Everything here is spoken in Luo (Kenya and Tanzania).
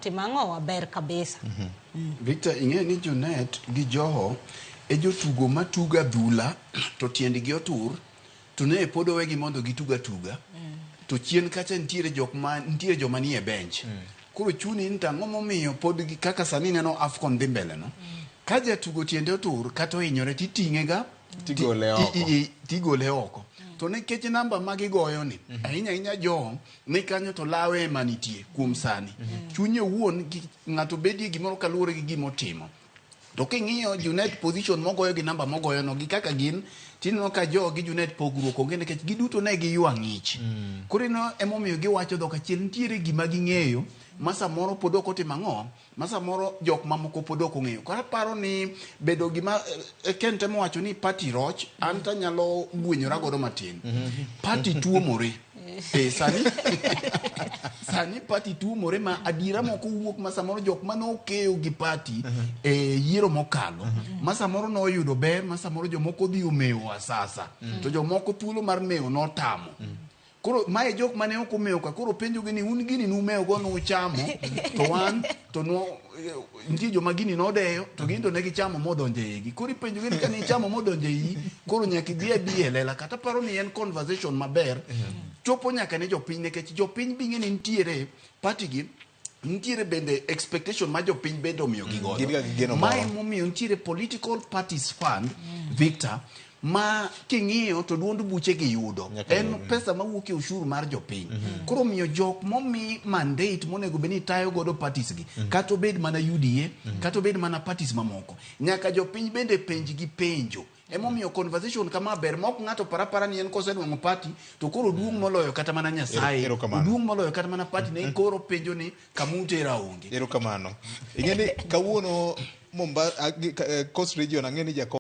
Timo ang'o waber kabisa. Victor, ing'eyo ni Junet gi Joho e jotugo matugo adhula to tiendgi otur to ne pod owegi mondo gitug atuga to chien kacha nitiere jok ma nitiere joma nie bench. Koro chuni ni to ang'o momiyo pod gi kaka sani ineno AFCON dhi mbele no. Ka jatugo tiende otur kata ohinyore titing'e ga Tigole oko. Tigole oko. To nikech namba ma gigoyo ni ahinya ahinya Joho ni kanyo to lawe ema nitie kuom sani. Chunye owuon ng'ato bedie gimoro kaluwore gi gima otimo. To king'iyo Junet position mogoyo gi namba mogoyo no gi kaka gin tineno ka Joho gi Junet pogruok onge nikech giduto ne giywa ng'ich. Koro ineno emomiyo giwacho dhok achiel nitiere gima ging'eyo ma samoro pod ok otimo ang'o ma samoro jok mamoko pod ok ong'eyo. Koro aparo ni bedo gima eh, Ken temo wacho ni party roch, an to anyalo gwenyora godo matin. Party tuomore. Eh, sani sani party tuomore ma adiera moko wuok ma samoro jok mane okeyo gi party e yiero mokalo ma samoro noyudo ber ma samoro jomoko odhi omewo asasa to jomoko thuolo mar mewo notamo. Koro mae jok mane ok omewo ka koro penjogi ni un gini numewo go nuchamo to wan to no nitie joma gini nodeyo to gin to ne gichamo modonjo e igi. Koro ipenjogi ni kane ichamo modonjo e iyi koro nyaka idhi adhi e lela kata paro ni en conversation maber chopo nyaka ne jopiny nikech jopiny bing'e ni nitiere party gi nitiere bende expectation ma jopiny bende omiyo gi godo. Gin ga gi geno Mae moro. momiyo nitiere political parties fund Victor ma king'iyo to duond buche gi yudo Nyaka en yud. pesa mawuok e ushuru mar jopiny. Koro omiyo jok momi mandate monego bed ni tayo godo parties gi kata obed mana UDA kata obed mana parties mamoko nyaka jopiny bende penj gi penjo. Emomiyo conversation kama ber ma ok ng'ato par apara ni en kosenwang'o party to koro oduong' moloyo kata mana Nyasaye. Erokamano. Oduong' moloyo kata mana party ne koro penjo ni kama utera onge. Erokamano. Ing'e ni kawuono Mombasa, Coast Region ang'e ni Jakom